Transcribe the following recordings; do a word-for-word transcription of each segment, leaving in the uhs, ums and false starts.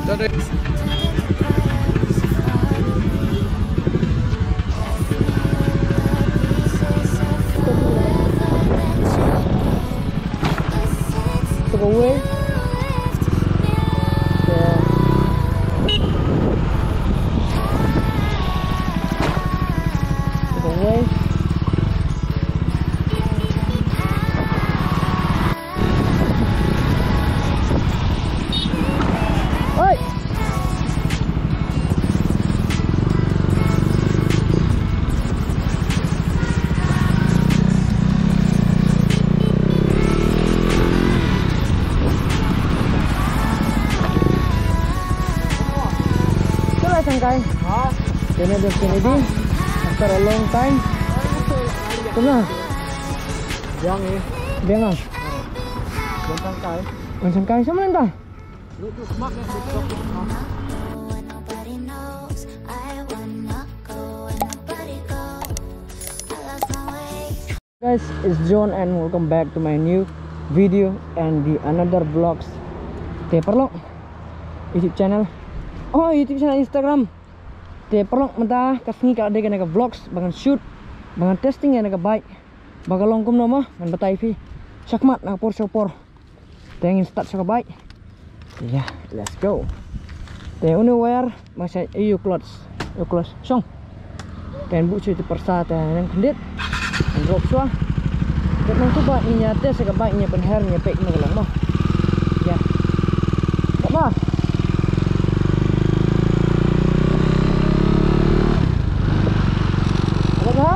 That is Took away. Yeah. Took away. Oi. Ito na, Sangkai. Ha? Ito na, Sangkai. After a long time. Ito na. Biang eh. Biang ah. Biang Sangkai. Biang Sangkai. Sama lang ta? Guys, it's John and welcome back to my new video and the another vlogs. Te paralok, YouTube channel. Oh, YouTube channel, Instagram. Te paralok, mynta ka sngi ka la dei kane ka vlogs ba ngan shoot, ba ngan testing ïa kane ka bike. Ba ka long kumno mo, ngan batai phi. Shakhmat na ka por sha ka por. Te ngin start sha ka bike. Ïa, let's go. Te une u wire ba shait ïa u clutch, ïa u clutch shong. Te ngan buh shuwa ïa u pyrsa te ngan khyndiat. Ngan drop shuwa. Te nangtu ba ngin ïa test sha ka bike, ngin ïa pynher, ngin ïa peit kumno ka long mo. Ïa. Kaba. Kaba.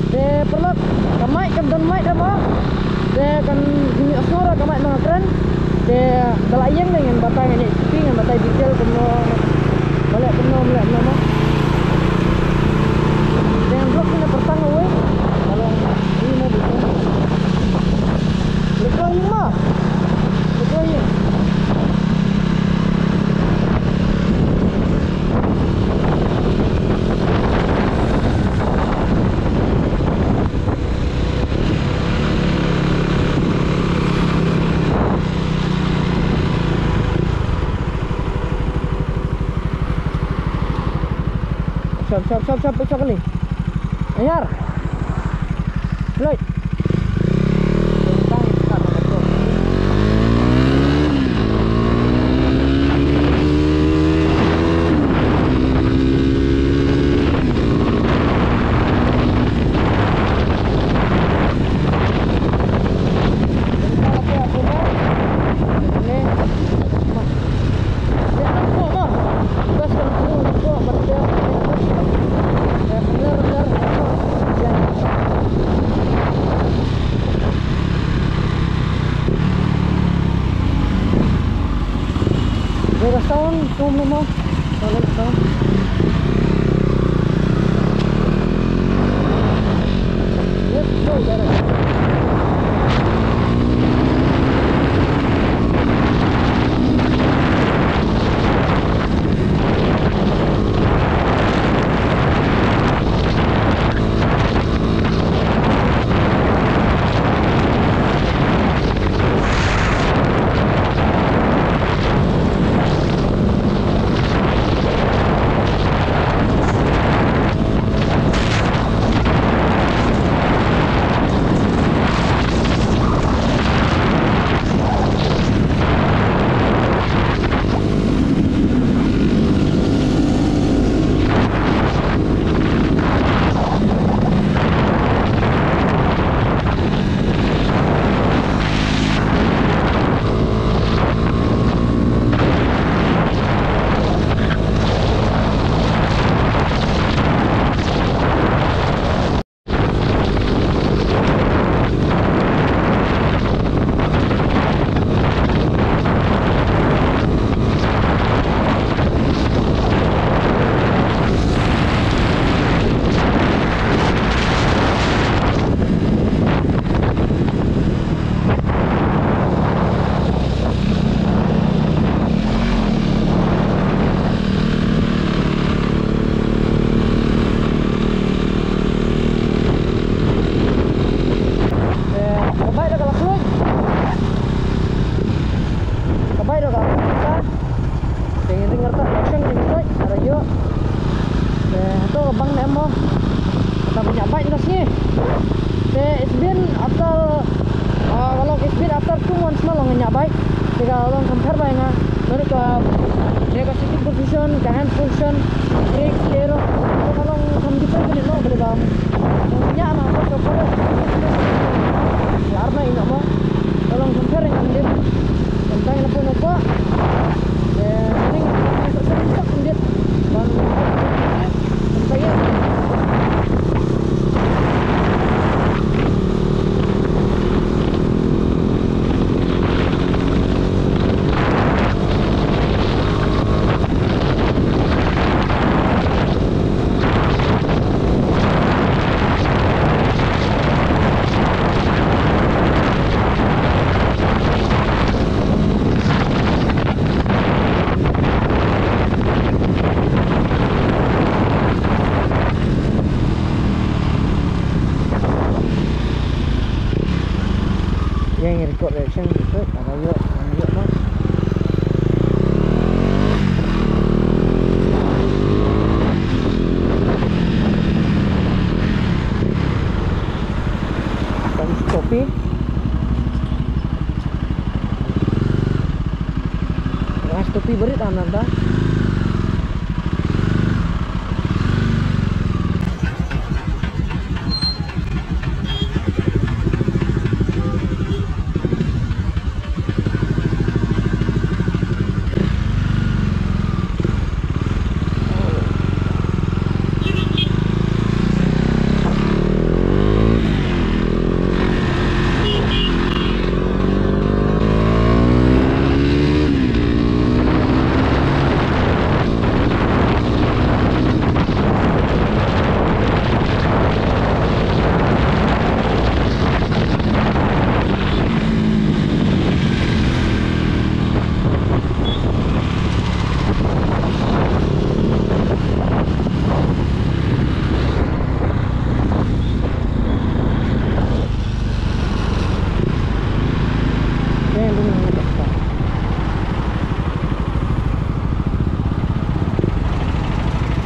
Te paralok, ka mic kam don mic da mo. Te kan ïohsngew ruh ka mic na ka kren. Te da la ïeng te ngan batai, ngan ïa shuti, ngan batai detail kumno. Ba leh kumno, ba leh kumno mo. Te ngan vlog phin ïa pyrtang kawei. Ka long ïa mo, ba leh kumno. Leit kloi ïing mo. Leit kloi ïing. Shop, shop, shop, shop, shop kali. Ayar. Lloyd. Te it's been after, ah, ka long it's been after two months ma long ïa bike. Te ka long compare bike nga. Baroh ka, ka sitting position, ka hand position, brake, steer. Ka long kam jitoi ka long ka long bam. Ïa na ka ka ka. Arma ina ma. Ka long compare nga din. Tang na pun apa. Eh, ning. Tang na pun apa. Yang record reaction gitu, apa yuk, apa yuk, Bang? Kan kopi. Ras topi berit anan ta.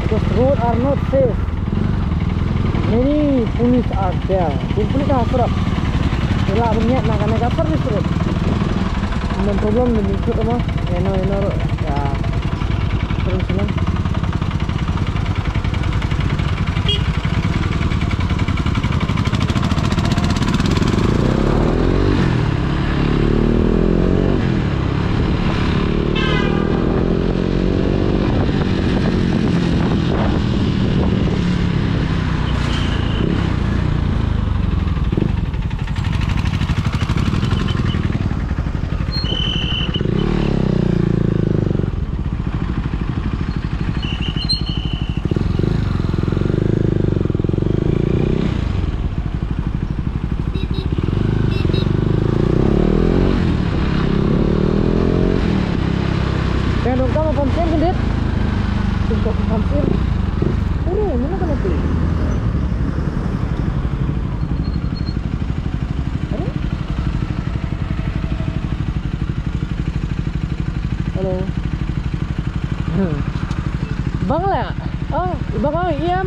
Because road are not safe. Many police are there. Kum police ha surok. Ila rumiat na kane ka service road. Nang problem ni ikut apa? Eno eno ya. Terus senang. Kaya dong kamu pamsim gendit. Tingkok pamsim. Ure, mana kena pi? Hello. Bang la. Oh, bang, oh, ïam.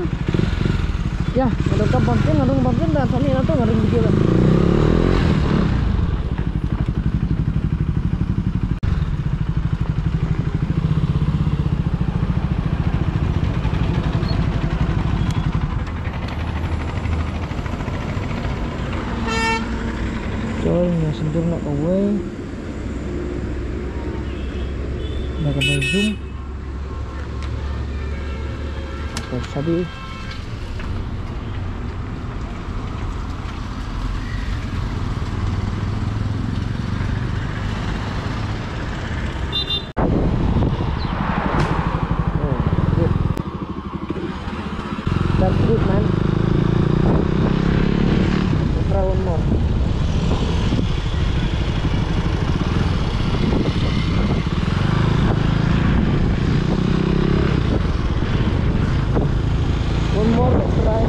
Ya, ngadong kam pamsin, ngadong pamsin dan sami ngadong ngadong video. Choi, nga sendiri nak kawai. Nak kena zoom. Atau sabi. Oh, good. That's good, man. Let's try one more. One more, let's try.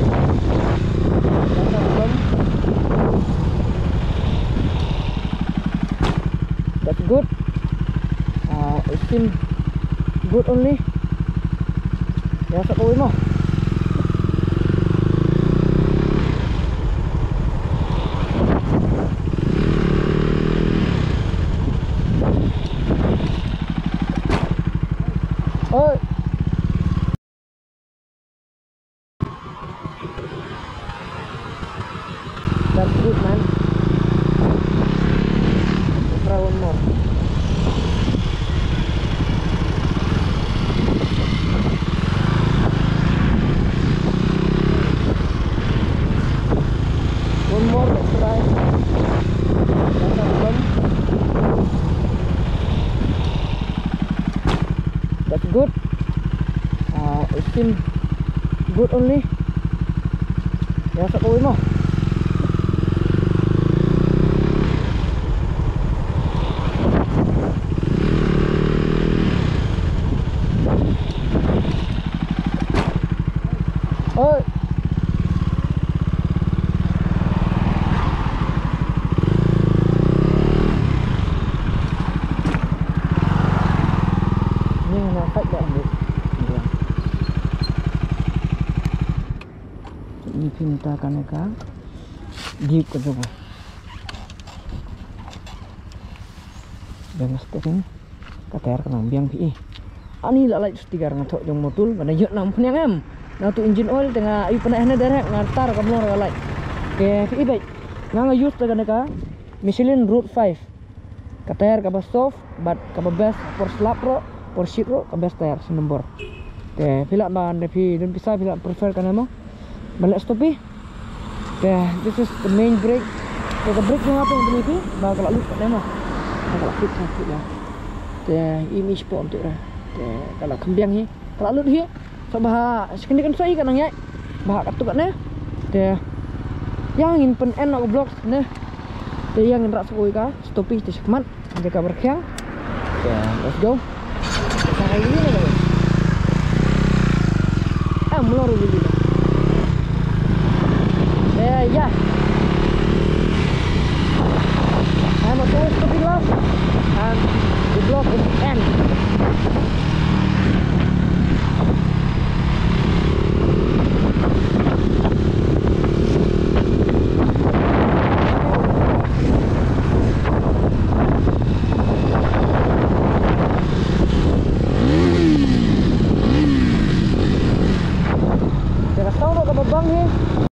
That's a problem. That's good. Uh, it seems good only. Ya, sa kawai mo. That's good, man. Let's try one more. One more, let's try. That's a problem. That's good. Uh, it seems good only. Ïa sa kawei mo. Oi. Ni na fight dah ambil. Ni pinta kane ka diuk ka jong. Biang steering. Ka tyre ka nang biang phi. Ani la light sticker nga thok jong motul, bana yot nang pniang em. Na tu engine oil te nga yu pnai hne direct nga tar ka mlong ka light. Ke phi bait. Nga nga use te kane ka Michelin Road five. Ka tyre kaba soft, but kaba best por slap ro, por shit ro, ka best tyre, si nombor. Te phi lah ban, phi don pisa, phi lah prefer kane mo. Ban leh stopi. Te, this is the main brake. Te, ka brake jong nga tu, tu, tu, ba ka la lut kat ne mo. Ba ka la fit, ka fit la. Te, i mi sport tu ra. Te, ka la kham biang hi. Ka la lut hi. So ba, second kan soi ka nang ïai. Ba ka tu kat ne. Te, ïa ngin pyn-end noh ka vlog ne. Te, ïa ngin rah sa kawei ka stopi te shakhmat. Jaka berkhiang. Ya, let's go. Kita kali ini dah. Ah, mulai dulu dulu. Eh, ya. I'm a tourist to be lost. And the vlog is end. Te ka sound ka ba bang hi.